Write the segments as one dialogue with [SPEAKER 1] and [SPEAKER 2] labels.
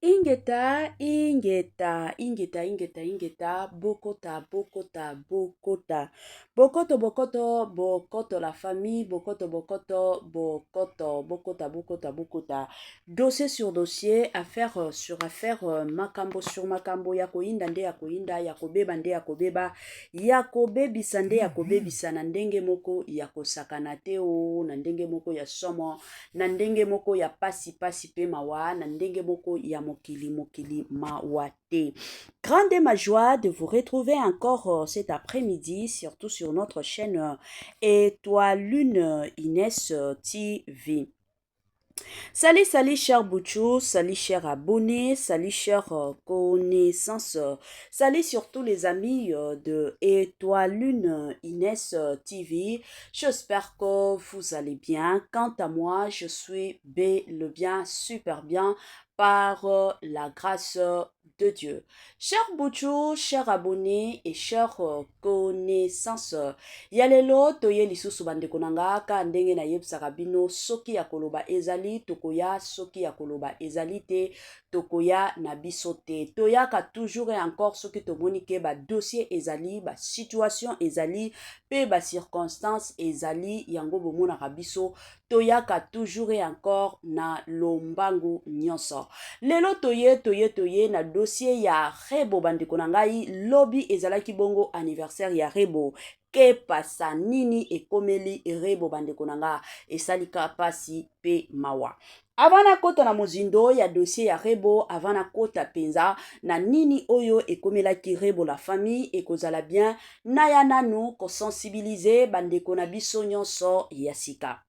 [SPEAKER 1] Ingeta, ingeta, ingeta, ingeta, ingeta, bokota, bokota, bokota. Bokoto, bokoto, bokoto la famille, bokoto, bokoto, bokoto, bokota, bokota, bokota. Dossier sur dossier, affaire sur affaire, makambo sur makambo, ya koyinda nde ya koyinda, ya kobeba nde ya kobeba, ya kobebisa nde ya kobebisa na ndenge moko ya kosakana te o, na ndenge moko ya somo, na ndenge moko ya pasi pasi pe mawa, na ndenge moko ya mokili mokili mawa te. Grande est ma joie de vous retrouver encore cet après-midi, surtout sur notre chaîne Étoile Lune Inès TV. Salut, salut, cher Bouchou, salut, cher abonné, salut, cher connaissance, salut surtout les amis de Étoile Lune Inès TV. J'espère que vous allez bien. Quant à moi, je suis bel et bien, super bien par la grâce de Dieu. Cher Bouchou, cher abonné et cher connaissance, ya lelo toye lisusu, bandeko na nga, ka ndenge nayebisaka bino, soki ya koloba ezali, tokoya, soki ya koloba ezali te, tokoya na biso te. Toyaka toujours et encore soki tomoni ke badossier ezali, basituation ezali mpe bacirconstance ezali. Yango bomonaka biso toyaka toujours et encore na lombangu nyonso. Lelo toye, toye, toye na dossier ya Rebo. Bandeko na ngai, lobi ezalaki bongo anniversaire ya Rebo. Kepasa nini ekomeli Rebo? Bandeko na nga, esalika pasi mpe mawa. Avant nakota na mozindo ya dossier ya Rebo, avant nakota mpenza na nini oyo ekomelaki Rebo, la famille, ekozala bien naya nanu kosensibiliser bandeko na biso nyonso ya sika.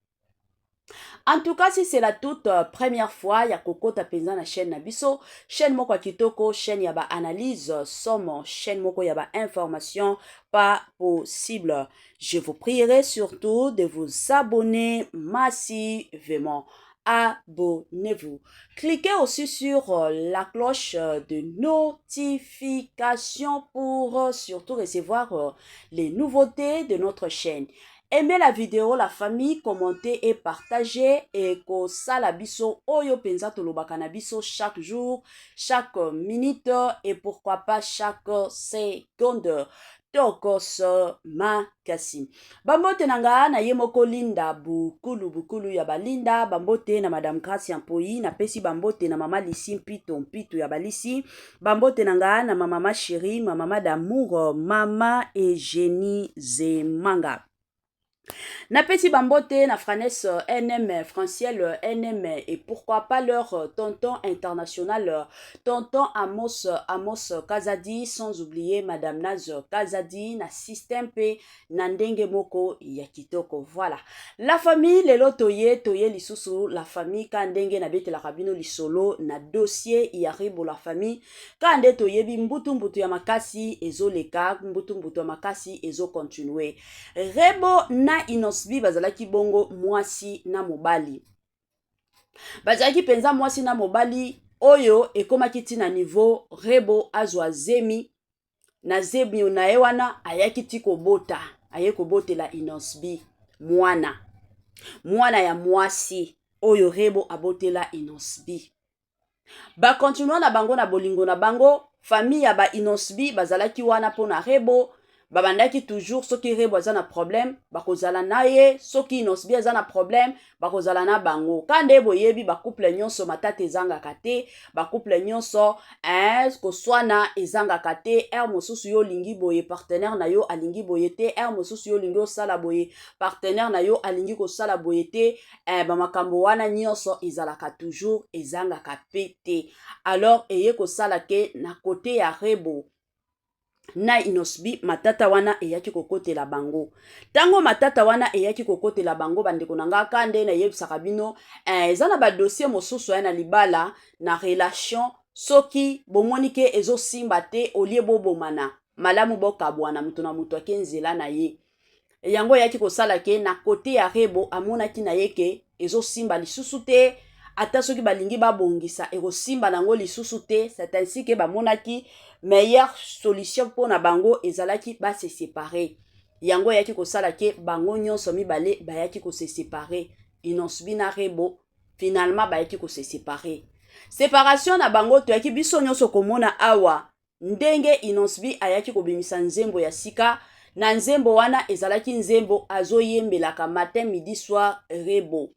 [SPEAKER 1] En tout cas, si c'est la toute première fois ya kokota mpenza na chaîne na biso, chaîne moko ya kitoko, chaîne ya baanalyse somo, chaîne moko ya bainformation pas possible, je vous prierai surtout de vous abonner massivement. Abonnez-vous. Cliquez aussi sur la cloche de notification pour surtout recevoir les nouveautés de notre chaîne. Aimez la vidéo, la famille, commentez et partagez et kosala biso oyo penza tolobaka na biso chaque jour, chaque minute et pourquoi pas chaque seconde. Tokos makasi. Bambote na nga na ye moko Linda Bukulu, Bukulu ya balinda. Bambote na Madame Gracia Mpoi. Napesi bambote na Mama Lisi Mpito, Mpito ya balisi. Bambote na nga na mama chérie, ma mama d'amour, Mama Eugénie Zemanga. Napesi bambote na Franes NM, Franciel NM et pourquoi pas leur tonton international, tonton Amos, Amos Kazadi, sans oublier Madame Naz Kazadi na système mpe na ndenge moko ya kitoko. Voilà, la famille, lelo toye, toye lisusu, la famille, ka ndenge nabetelaka bino lisolo na dossier ya Rebo. La famille, ka nde toyebi, mbutu mbutu ya makasi ezoleka, mbutu mbutu ya makasi ezocontinuer. Rebo na Innoss'B bazalaki bongo mwasi na mobali, bazalaki mpenza mwasi na mobali oyo ekomaki ntina niveau Rebo azwa zemi. Na zemi na ye wana ayaki ti kobota, aye kobotela Innoss'B mwana, mwana ya mwasi oyo Rebo abotela Innoss'B. Bakontinua na bango na bolingo na bango. Famille ya ba Innoss'B bazalaki wana mpo na Rebo. Babandaki toujours, soki Rebo aza na problème, bakozala na ye, soki Innoss'B aza na problème, bakozala na bango. Ka nde boyebi, bacouple nyonso matata ezangaka te, bacouple nyonso koswana ezangaka te. Heure mosusu yo olingi boye, partenaire na yo alingi boye te. Heure mosusu yo olingi osala boye, partenaire na yo alingi kosala boye te. Bamakambo wana nyonso ezalaka toujours, ezangaka pe te. Alors eye kosala ke na côté ya Rebo na Innoss'B, matata wana eyaki kokotela bango. Ntango matata wana eyaki kokotela bango, bandeko na nga, ka nde nayebisaka bino, eza na badossier mosusu ya na libala, na relation, soki bomoni ke ezosimba te, olie bobomana, malamu bokabwana, moto na moto ake nzela na ye. Yango eyaki kosala ke na côté ya Rebo, amonaki na ye ke ezosimba lisusu te, ata soki balingi babongisa, ekosimba nango lisusu te. C'est ainsi ke bamonaki meilleure solution mpona bango ezalaki base séparer. Yango eyaki kosala ke bango nyonso mibale bayaki kose séparer, Innoss'B na Rebo. Finalement bayaki kose séparer. Separation na bango, toyaki biso nyonso komona awa ndenge Innoss'B ayaki kobimisa nzembo ya sika. Na nzembo wana, ezalaki nzembo azoyembelaka matin, midi, soir. Rebo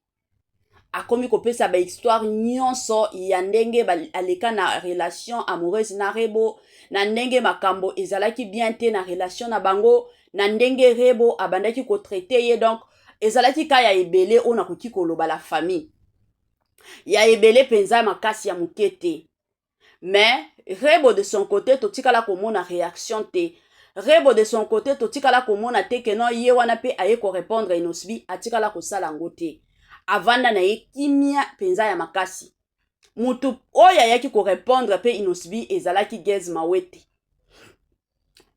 [SPEAKER 1] akomi kopesa bahistoire nyonso ya ndenge aleka na relation amoureuse na Rebo, na ndenge makambo ezalaki bien te na relation na bango, na ndenge Rebo abandaki kotraiter ye. Donc ezalaki ka ya ebele oyo nakoki koloba, la famille, ya ebele mpenza makasi, ya moke te. Mais Rebo de son côté, totikala komona réaction te. Rebo de son côté, totikala komona te ke non, ye wana mpe aye korépondre Innoss'B. Atikala kosala yango te, avanda na ye kimia mpenza ya makasi. Mutu oyo ayaki korépondre mpe Innoss'B ezalaki Gaz Mawete.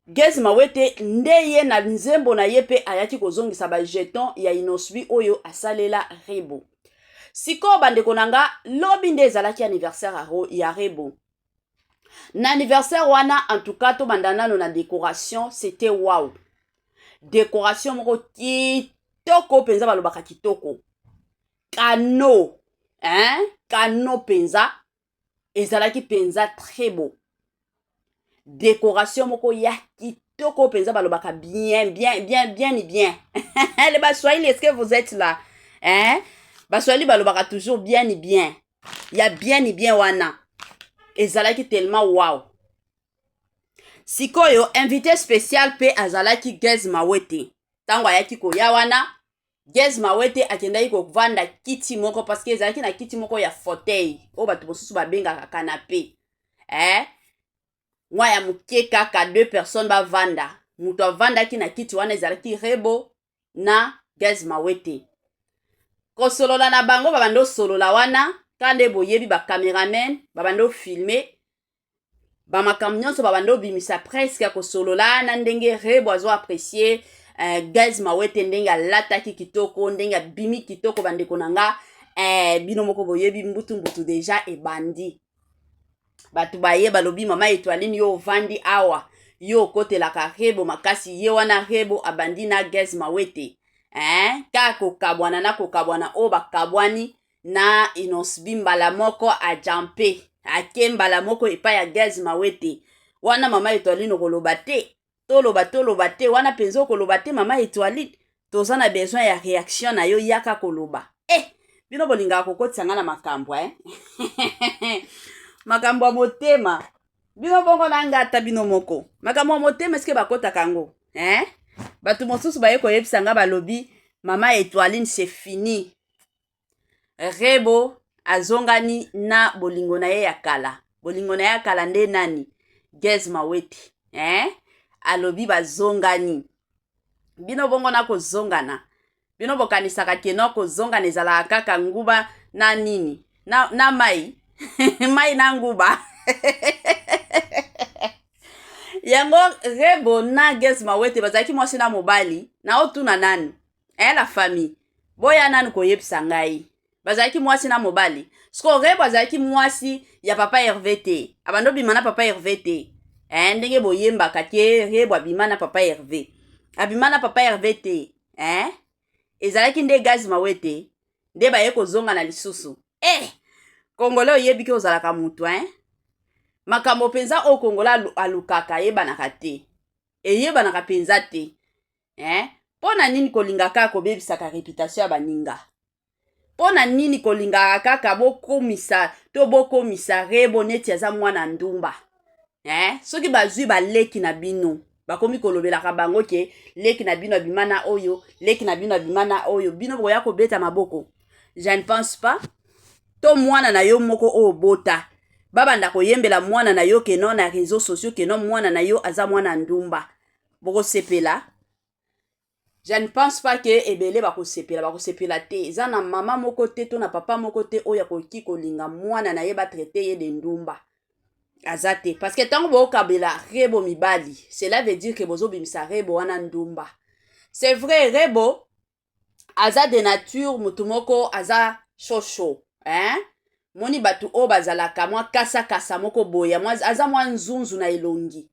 [SPEAKER 1] Gaz Mawete nde ye na nzembo na ye mpe ayaki kozongisa bajeton ya Innoss'B oyo asalela Rebo. Sikoyo, bandeko na nga, lobi nde ezalaki anniversaire ya Rebo. Na anniversaire wana, en tout cas, tobanda nano na décoration. C'était wow, décoration moko kitoko mpenza, balobaka kitoko kano, hein? Kano mpenza, ezalaki mpenza très beau, décoration moko ya kitoko mpenza, balobaka bien, bien, bien, bien, bien. Les Baswahili, est-ce que vous êtes là, hein? Baswahili balobaka toujours bien, bien, ya bien, bien wana ezalaki tellement wow. Sikoyo, invité spécial mpe azalaki Gaz Mawete. Ntango ayaki koya wana, Gaz Mawete akendaki kovanda kiti moko, parce que ezalaki na kiti moko ya fauteuil oyo bato mosusu babengaka canapé, eh? Mwa ya moke kaka, deux personnes bavanda. Moto avandaki na kiti wana ezalaki Rebo na Gaz Mawete. Kosolola na bango, babanda osolola wana ka nde boyebi, bacameraman babanda ofilmer bamakambo nyonso, babanda obimisa presque ya kosolola na ndenge Rebo azo apprécier Gaz Mawete, ndenge alataki kitoko, ndenge abimi kitoko. Bandeko na nga, bino moko boyebi, mbutu mbutu déjà ebandi. Bato baye balobi: "Mama Etoiline, yo ovandi awa, yo okotelaka Rebo makasi, ye wana Rebo abandi na Gaz Mawete, eh? Kaka kokabwana na kokabwana oyo bakabwani na Innoss'B, mbala moko ajampe, ake mbala moko epai ya Gaz Mawete wana. Mama Etoiline, okoloba te? Toloba, toloba te wana mpenza, okoloba te? Mama Etoiline, toza na besoin ya réaction na yo, yaka koloba. Eh, bino bolingaka kokotisa nga na makambo, eh? Makambo ya motema, bino bongo na nga, ata bino moko, makambo ya motema eske bakotaka yango, eh? Bato mosusu baye koyebisa nga, balobi: "Mama Etoiline, c'est fini, Rebo azongani na bolingo na ye ya kala." Bolingo na ye ya kala nde nani? Gaz Mawete, eh? Alobi bazongani. Bino bongo na kozongana, bino bokanisaka ke no kozongana ezalaka kaka nguba na nini na mai mai na nguba yango? Rebo na Gaz Mawete bazalaki mwasi na mobali. Na otuna nani, eh, la famille, boya nanu koyebisa ngai, bazalaki mwasi na mobali? Siko Rebo azalaki mwasi ya papa Herve te, abandi obima na papa Herve te, eh, ndenge boyembaka ke Rebo abima na papa Herve. Abima na papa Herve te, eh? Ezalaki nde Gaz Mawete nde baye kozonga na lisusu. Eh, Congolais, oyebi ke ozalaka motu, eh? Makambo mpenza oyo Congolais alukaka ayebanaka te, eyebanaka mpenza te, eh? Mpo na nini kolinga kaka kobebisaka réputation ya baninga? Mpo na nini kolingaka kaka bokomisa to bokomisa Rebo neti aza mwana ndumba, eh? Soki bazwi baleki na bino, bakomi kolobelaka bango ke leki na bino abima na oyo, leki na bino abima na oyo, bino bokoya kobeta maboko? Je ne pense pas. To mwana na yo moko oyo bota, babanda koyembela mwana na yo ke non, na réseaux sociaux, ke non, mwana na yo aza mwana ndumba, bokosepela? Je ne pense pas ke ebele bakosepela, bakosepela te. Eza na mama moko te to na papa moko te oyo akoki kolinga mwana na ye batraiter ye de ndumba, aza te. Parce que ntango bookabela Rebo mibali, cela veut dire ke bozobimisa Rebo wana ndumba. C'est vrai, Rebo aza de nature motu moko aza shosho, hein? Moni bato oyo bazalaka mwa kasakasa moko boye, aza mwa nzunzu na elongi.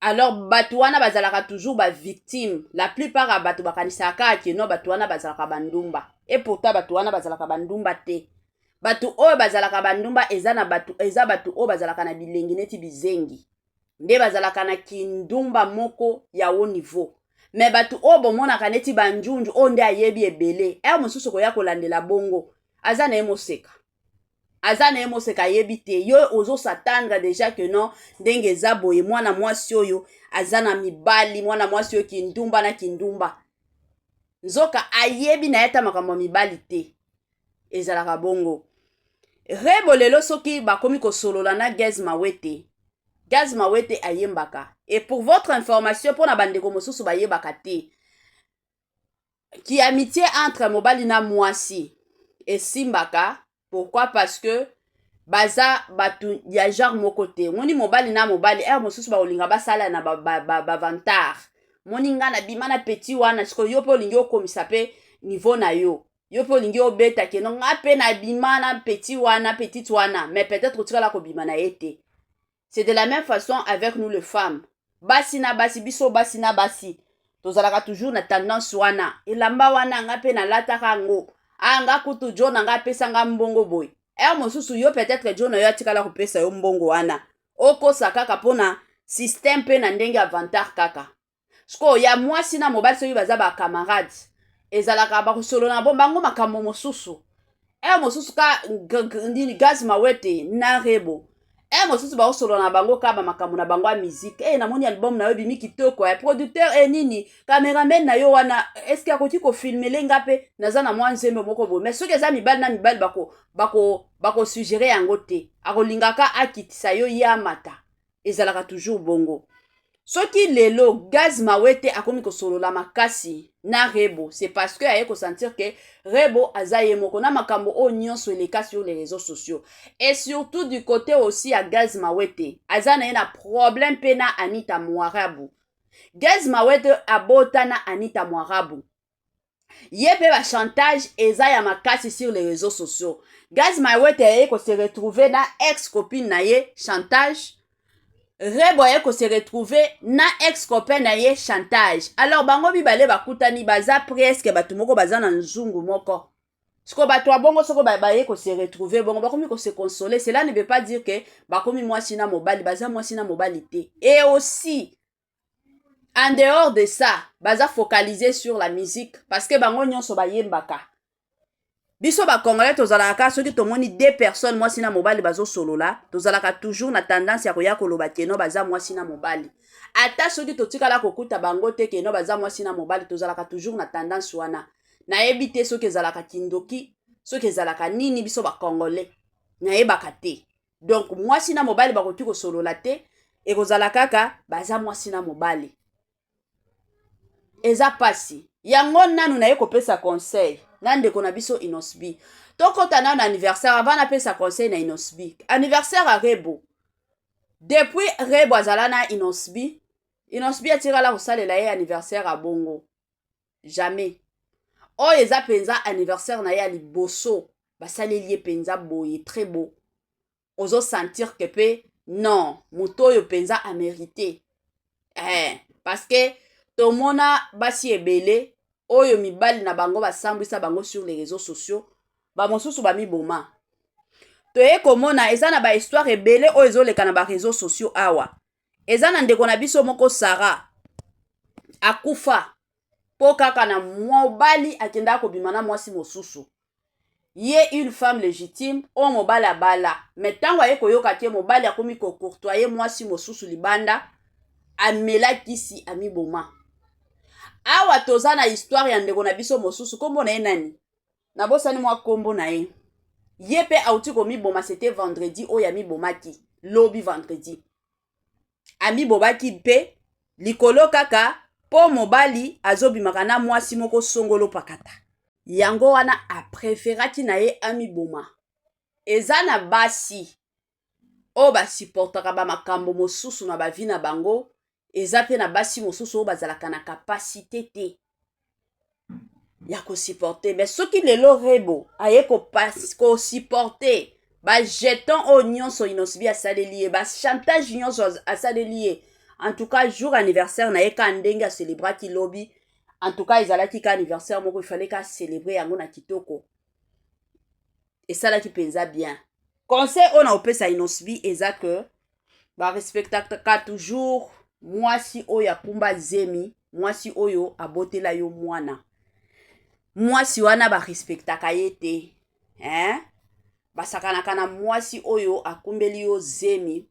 [SPEAKER 1] Alors bato wana bazalaka toujours bavictime. La plupart ya bato bakanisaka kaka ke non, bato wana bazalaka bandumba. Et pourtant bato wana bazalaka bandumba te. Bato oyo bazalaka bandumba eza na bato, eza bato oyo bazalaka na bilengi neti bizengi, nde bazalaka na kindumba moko ya haut niveau. Mais bato oyo bomonaka neti banjunju oyo nde ayebi ebele, heure mosusu koya kolandela bongo, aza na ye moseka, aza na ye moseka, ayebi te. Yo ozos'attendre déjà que non, ndenge eza boye, mwana mwasi oyo aza na mibali, mwana mwasi oyo kindumba na kindumba, nzoka ayebi na ye ata makambo ya mibali te. Ezalaka bongo. Rebo lelo soki bakomi kosolola na Gaz Mawete, Gaz Mawete ayembaka. Et pour votre information, mpona bandeko mosusu bayebaka te, ki amitié entre mobali na mwasi esimbaka. Pourquoi? Parce que baza bato ya genre moko te. Moni mobali na mobali, heure mosusu bakolinga basala na bavantard, ba, ba moni nga na bima na petit wana. Sikoyo yo mpe olingi okomisa mpe niveau na yo, yo mpe olingi obeta keno nga mpe na bima na petit wana, petite wana, mais peut-être otikala kobima na ye te. C'est de la même façon avec nous les femmes, basi na basi. Biso basi na basi tozalaka toujours na tendance wana: elamba wana nga mpe nalataka yango, a nga kutu jo na nga apesa nga mbongo boye. Heure mosusu yo peut-être jo na yo atikala kopesa yo mbongo wana, okosa kaka mpona système mpe na ndenge ya vantard kaka. Sikoyo ya mwasi na mobali, soki baza bacamarade, ezalaka bakosolola na bo bango makambo mosusu. Heure mosusu ka nini, Gaz Mawete na Rebo, heure mosusu baosolola na bango ka bamakambo na bango ya musique. E namoni album na yo ebimi kitoko, ya producteur e nini, cameraman na yo wana, est-ce akoki kofilmer nga mpe naza na mwa nzembo moko boye? Mais soki eza mibali na mibali, bakosuggérer yango te, akolingaka akitisa yo ye amata. Ezalaka toujours bongo. Soki lelo Gaz Mawete akomi kosolola makasi na Rebo, c'est parce que aye kosentir que Rebo aza ye moko na makambo oyo nyonso eleka sur les réseaux sociaux. Et surtout du côté aussi ya Gaz Mawete, aza na ye na problème mpe na Anita Mwarabu. Gaz Mawete abota na Anita Mwarabu, ye mpe bachantage eza ya makasi sur les réseaux sociaux. Gaz Mawete aye kose retrouver na ex copine na ye, chantage. Rebo aye kose retrouver na ex copain na ye, chantage. Alors bango mibale bakutani, baza presque bato moko, baza na nzungu moko. Siko bato ya bongo, soko baye kose retrouver bongo, bakomi kose consoler. Cela ne veut pas dire que bakomi mwasi na mobali. Baza mwasi na mobali te. Et aussi, en dehors de ça, baza focalisé sur la musique, parce que bango nyonso bayembaka. Biso bacongolais tozalaka kaka, soki tomoni deux personnes, mwasi na mobali, bazosolola, tozalaka toujours na tendance ya koya koloba que non, baza mwasi na mobali. Ata soki totikala kokuta bango te que non, baza mwasi na mobali, tozalaka toujours na tendance wana. Nayebi te soki ezalaka kindoki, soki ezalaka nini. Biso bacongolais, nayebaka te. Donc mwasi na mobali bakoki kosolola te, ekozala kaka baza mwasi na mobali. Eza pasi. Yango nanu naye kopesa conseil na ndeko na biso Innoss'B. Tokɔta nanu na anniversaire avant napesa conseil na Innoss'B. Anniversaire ya Rebo, depuis Rebo azala na Innoss'B, Innoss'B atikala kosalela ye anniversaire ya bongo jamais. Oyo eza mpenza anniversaire na ye ya liboso basaleli ye mpenza boye, très beau. Ozosentir que mpe non, moto oyo mpenza amérité, parce que tomona basi ebele oyo mibali na bango basambwisa bango sur les réseaux sociaux, bamosusu bamiboma. Toye komona eza na bahistoire ebele oyo ezoleka na baréseaux sociaux awa. Eza na ndeko na biso moko Sara, akufa mpo kaka na mobali akendaka kobima na mwasi mosusu. Ye une femme légitime oyo mobali abala, mais ntango aye koyoka te mobali akomi kocôtoyer mwasi mosusu libanda, amelakisi, amiboma. Awa toza na histoire ya ndeko na biso mosusu, nkombo na ye nani? Nabosani mwa nkombo na ye. Ye mpe auti komiboma, c'était vendredi oyo amibomaki, lobi vendredi amibomaki mpe likolo kaka mpo mobali azobimaka na mwasi moko songolo pakata. Yango wana apréféraki na ye amiboma. Eza na basi oyo basupportaka bamakambo mosusu na bavie na bango, eza mpe na basi mosusu oyo bazalaka na capacité te ya kosupporter. Mais soki lelo Rebo aye kosupporter bajeton oyo nyonso Innoss'B asaleli ye, bachantage nyonso asaleli ye, en tout cas jour anniversaire na ye ka ndenge acélébraki lobi, en tout cas ezalaki ka anniversaire moko ifale ka célébrer yango na kitoko. Esalaki mpenza bien. Conseil oyo naopesa Innoss'B eza que barespectaka toujours mwasi oyo akumba zemi, mwasi oyo abotela yo mwana. Mwasi wana barespectaka ye te, hein? Basakanaka na mwasi oyo akumbeli yo zemi,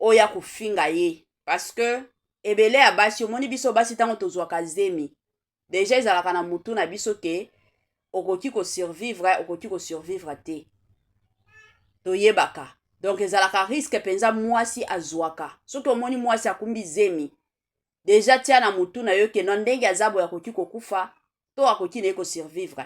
[SPEAKER 1] oyo akofinga ye, parce que ebele ya basi, omoni biso basi, ntango tozwaka zemi, déjà ezalaka na mutu na biso ke okoki kosurvivre, okoki kosurvivre te, toyebaka. Donc ezalaka risque mpenza mwasi azwaka. Soki omoni mwasi akumbi zemi, déjà tia na mutu na yo ke no, ndenge aza boye, akoki kokufa to akoki na ye kosurvivre.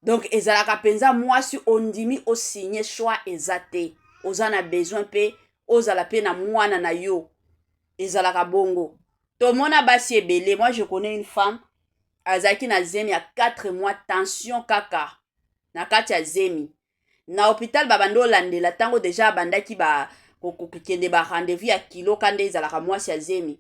[SPEAKER 1] Donc ezalaka mpenza mwasi ondimi osigne, choix eza te, oza na besoin mpe ozala mpe na mwana na yo. Ezalaka bongo. Tomona basi ebele. Moi, je connais une femme azalaki na zemi ya 4 mois, tension kaka na kati ya zemi. Na hôpital babandi olandela ntango déjà abandaki kokende ba rendez-vous ya kilo ka nde ezalaka. Mwasi ya zemi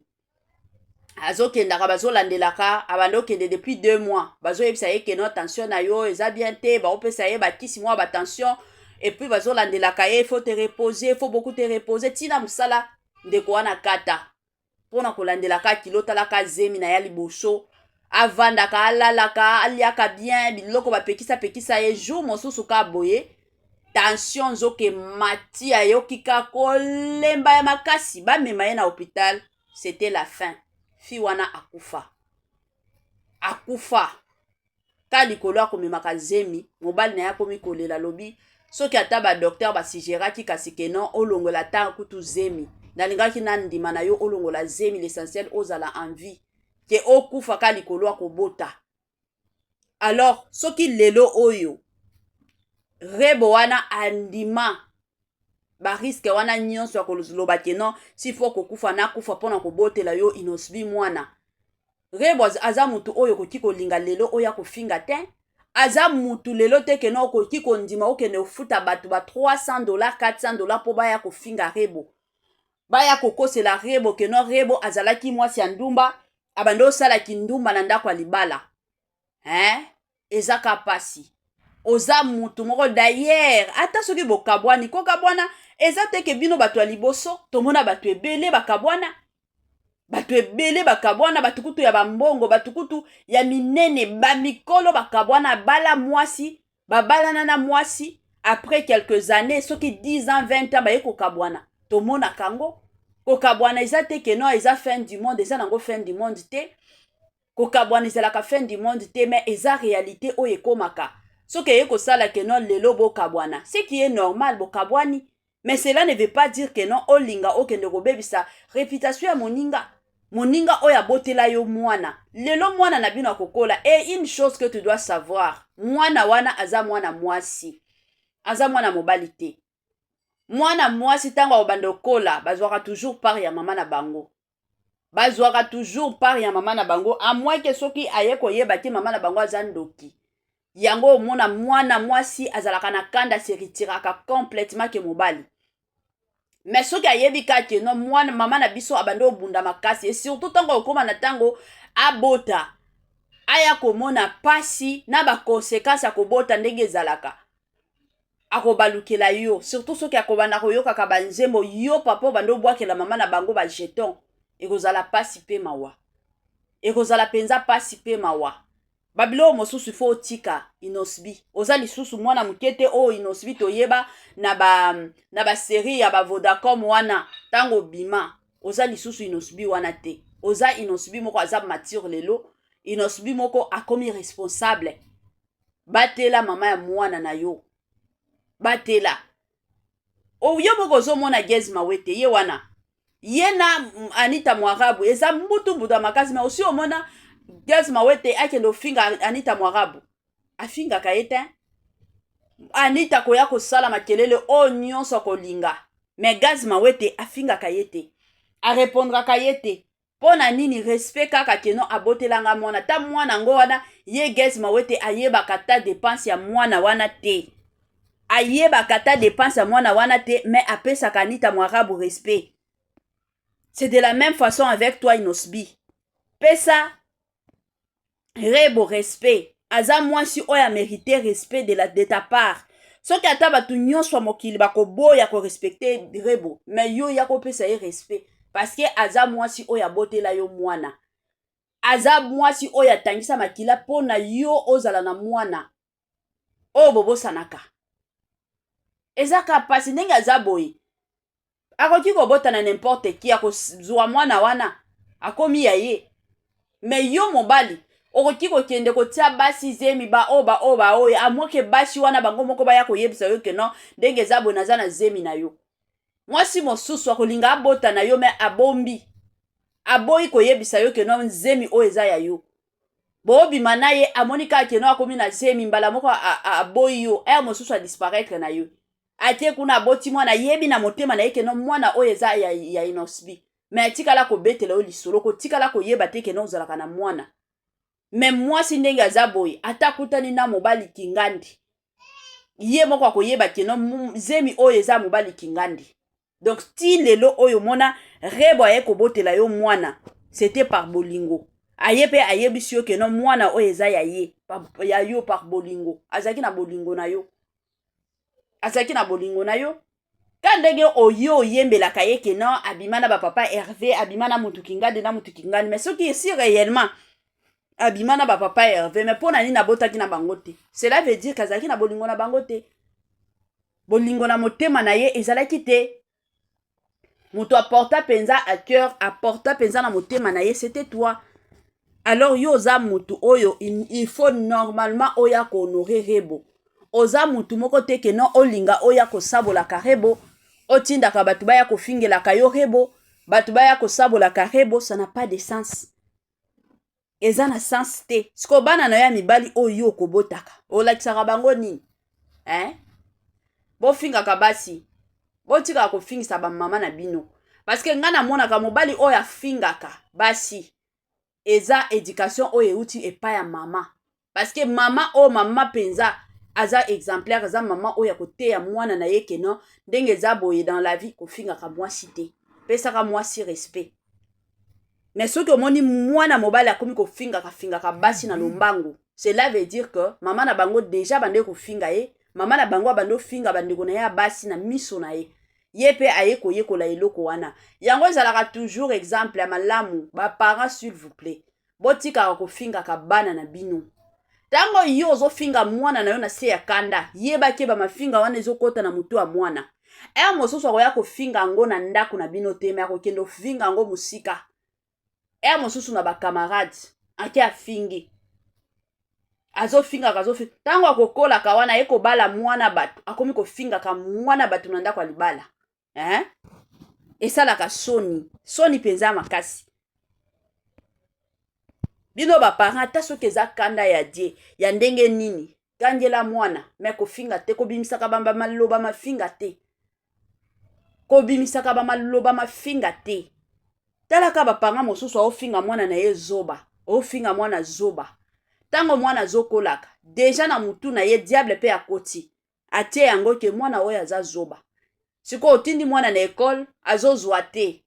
[SPEAKER 1] azokendaka, bazolandelaka, abandi okende depuis 2 mois. Bazoyebisa ye ke no, tension na yo eza bien te. Baopesa ye bakisi mwa batension et puis bazolandelaka ye: faut te reposer, faut beaucoup te reposer. Ntina mosala ndeko wana kata mpona kolandelaka kilo. Talaka zemi na ya liboso, avandaka, alalaka, aliaka bien, biloko bapekisa-pekisa ye. Jour mosusu ka boye, tension nzoka emati, ayoki ka kolemba ya makasi, bamema ye na hôpital. C'était la fin. Fille wana akufa, akufa ka likolo akomemaka zemi. Mobali na ye akomi kolela, alobi soki ata badocteur basuggéraki kasi ke non, olongola ata kutu zemi, nalingaki na ndima na yo olongola zemi, l'essentiel ozala en vie, ke okufa ka likolo akobota. Alors soki lelo oyo Rebo wana andima barisque wana nyonso ya koloba ke non, s'il faut kokufa, nakufa mpona kobotela yo Innoss'B mwana, Rebo aza mutu oyo okoki kolinga lelo oyo akofinga te. Aza mutu lelo te ke no, okoki kondima okende kofuta bato ba 300 $, 400 $ mpo baya kofinga Rebo, baya kokosela Rebo ke no, Rebo azalaki mwasi ya ndumba, abandi osalaki ndumba na ndako ya libala, hein? Eza ka pasi. Oza mutu moko d'ailleurs, ata soki bokabwani, kokabwana eza te ke bino bato ya liboso. Tomona bato ebele bakabwana, bato ebele bakabwana, bato kutu ya bambongo, bato kutu ya minene, bamikolo bakabwana, bala mwasi, babalana na mwasi, après quelques années, soki 10 ans, 20 ans, baye kokabwana. Tomonaka yango. Kokabwana eza te ke non, eza fin du monde. Eza nango fin du monde te. Kokabwana ezalaka fin du monde te, mais eza réalité oyo ekomaka. Soki eye kosala ke non, lelo bokabwana, ce qui est normal, bokabwani, mais cela ne veut pas dire que non, olinga okende kobebisa réputation ya moninga, moninga oyo abotela yo mwana. Lelo mwana na bino akokola. Et une chose que tu dois savoir, mwana wana aza mwana mwasi, aza mwana mobali te. Mwana mwasi, ntango akobanda okola, bazwaka toujours part ya mama na bango, bazwaka toujours part ya mama na bango, à moins ke soki aye koyeba te mama na bango aza ndoki. Yango omona mwana mwasi azalaka na kanda, se retiraka complètement ke mobali. Mais soki ayebi kaka no, mwana mama na biso abandi obunda makasi, et surtout ntango okóma na ntango abota, aya komona pasi na baconséquence ya kobota ndenge ezalaka, akobalukela yo. Surtout soki akobanda koyokaka banzembo yo papa obanda obwakela mama na bango bajeton, ekozala pasi mpe mawa, ekozala mpenza pasi mpe mawa. Babiloko mosusu ifo otika. Innoss'B, oza lisusu mwana moke te. Oyo Innoss'B toyeba na basérie ya baVodacom wana ntango obima, oza lisusu Innoss'B wana te. Oza Innoss'B moko aza mature lelo, Innoss'B moko akomi responsable. Batela mama ya mwana na yo, batela yo moko. Ozomona Gaz Mawete, ye wana, ye na Anita Mwarabu, eza mbutu mbutu ya makasi. Mais osi omona Gaz Mawete akende ofinga Anita Mwarabu? Afingaka ye te. Anita koya kosala makelele oyo nyonso akolinga, mais Gaz Mawete afingaka ye te, arepondraka ye te. Mpo na nini? Respect kaka ke no, abotelanga mwana. Ta mwana yango wana, ye Gaz Mawete ayebaka ta dépense ya mwana wana te, ayebaka ta dépense ya mwana wana te, mais apesaka Anita Mwarabu respect. C'est de la même façon avec toi, Innoss'B. Pesa Rebo respect. Aza mwasi oyo amérite respect de ta part. Soki ata bato nyonso ya mokili bakoboya korespecter Rebo, mais yo ya kopesa ye respect, parce que aza mwasi oyo abotela yo mwana, aza mwasi oyo atangisa makila mpo na yo ozala na mwana oyo bobosanaka. Eza ka mpasi ndenge aza boye. Akoki kobota na n'importe qui, akozwa mwana wana, akomi ya ye. Mais yo mobali, okoki kokende kotia basi zemi, baoyo baoyo baoyo amoke basi wana bango moko baya koyebisa yo que non, ndenge eza boye, naza na zemi na yo. Mwasi mosusu akolinga abota na yo, mais abombi, aboyi koyebisa yo que non, zemi oyo eza ya yo. Boobima na ye, amoni kaka que non, akomi na zemi, mbala moko aboyi yo. Heure mosusu adisparaître na yo, atie kuna, aboti mwana, ayebi na motema na ye que non, mwana oyo eza ya Innoss'B, mais atikala kobetela yo lisolo, kotikala koyeba te que non, ozalaka na mwana. Mais mwasi ndenge aza boye, ata akutani na mobali kingandi, ye moko akoyeba que non, zemi oyo eza mobali kingandi. Donc ti lelo oyo omona Rebo aye kobotela yo mwana, c'était par bolingo. Aye mpe ayebisi yo que non, mwana oyo eza ya ye, ya yo, par bolingo. Azalaki na bolingo na yo, azalaki na bolingo na yo. Ka ndenge oyo oyembelaka ye que non, abima na bapapa Hervé, abima na mutu kingandi, na mutu kingandi. Mais soki si réellement abima na bapapa Hervé, mais mpo na nini abotaki na bango te? Cela veut dire kazalaki na bolingo na bango te, bolingo na motema na ye ezalaki te. Moto aporta mpenza à cœur, aporta mpenza na motema na ye, c'était toi. Alors yo oza motu oyo il faut normalement oya kohonorer Rebo. Oza motu moko te que non, olinga oya kosabolaka Rebo, otindaka bato baya kofingelaka yo Rebo, bato baya kosabolaka Rebo. Ça n'a pas de sens, eza na sens te. Sikoyo bana na yo ya mibali oyo yo okobotaka, olakisaka bango nini, eh? Bofingaka basi, botikaka kofingisa bamama na bino, parce que ngai namonaka mobali oyo afingaka basi, eza éducation oyo euti epai ya mama, parce que mama oyo, mama mpenza aza exemplaire, aza mama oyo akoteya mwana na ye que non, ndenge eza boye dans la vie, kofingaka mwasi te, pesaka mwasi respect. Mais soki omoni mwana mobali akomi kofingaka fingaka basi na lombangu, cela veut dire que mama na bango déjà bande kofinga ye, mama na bango abandi ofinga bandeko na ye ya basi na miso na ye, ye mpe aye koyekola eloko wana. Yango ezalaka toujours exemple ya malamu. Baparents, s'il vous plaît, botikaka kofingaka bana na bino. Ntango yo ozofinga mwana na yo na se ya kanda, yebaki bamafinga wana ezokɔta na motu ya mwana. Heure mosusu akoya kofinga yango na ndako na bino te, mais akokende ofinga yango mosika, heure mosusu na bacamarade ake afingi, azofingaka, azofinga. Ntango akokolaka wana, aye kobala mwana bato, akomi kofingaka mwana bato na ndako ya libala, eh? Esalaka soni, soni mpenza makasi. Bino baparent, ata soki eza kanda ya die ya ndenge nini, kangela mwana, mais kofinga te, kobimisaka bamba maloba mafinga te, kobimisaka bamaloba mafinga te. Talaka baparent mosusu, aofinga mwana na ye zoba, ofinga mwana zoba. Ntango mwana azokolaka déjà na mutu na ye, diable mpe akoti, atie yango que mwana oyo aza zoba. Sikoyo otindi mwana na école, azozwa te,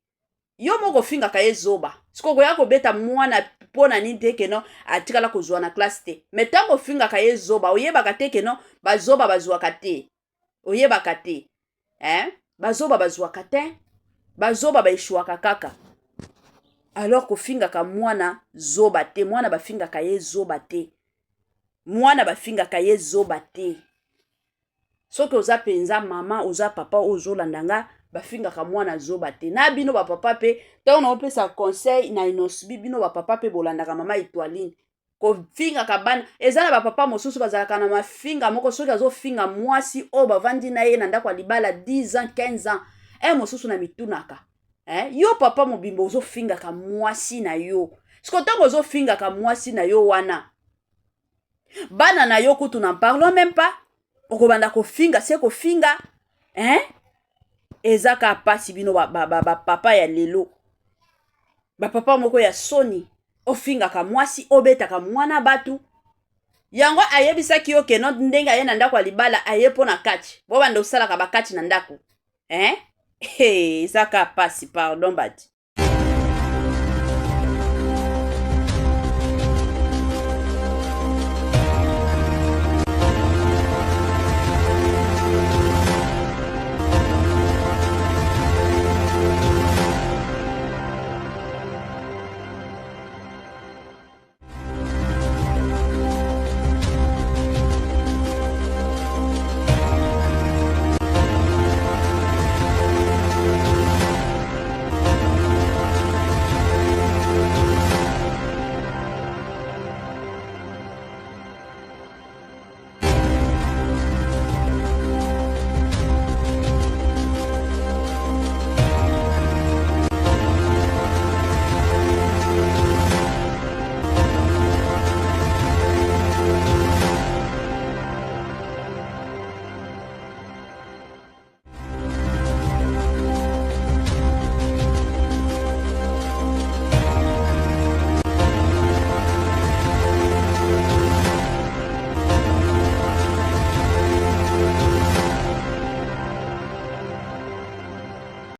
[SPEAKER 1] yo moko ofingaka ye zoba. Sikoyo koya kobeta mwana mpo na nini te que non, atikala kozwa na classe te? Mais ntango ofingaka ye zoba, oyebaka te que non, bazoba bazwaka te? Oyebaka te, eh? Bazoba bazwaka te, bazoba baéchouaka kaka. Alors kofingaka mwana zoba te. Mwana bafingaka ye zoba te, mwana bafingaka ye zoba te. Soki oza mpenza mama, oza papa oyo ozolanda nga, bafingaka mwana zoba te. Na bino bapapa mpe, ntango naopesa conseil na Innoss'B, bino bapapa mpe bolandaka mama Etoiline, kofingaka bana. Eza na bapapa mosusu bazalaka na mafinga moko, soki azofinga mwasi oyo bavandi na ye na ndako ya libala 10 ans, 15 ans, e mosusu na mitunaka, eh? Yo papa mobimba ozofingaka mwasi na yo. Siko ntango ozofingaka mwasi na yo wana, bana na yo kutu n'en parlons même pas, okobanda kofinga se kofinga, hein? Eza kaka mpasi. Bino bapapa ba ya lelo, bapapa moko ya soni, ofingaka mwasi, obetaka mwana bato. Yango ayebisaki yo que non, ndenge aye na ndako ya libala, aye mpo na kati, bobanda osalaka bakati na ndako, hein? Eza kaka mpasi, pardon bati.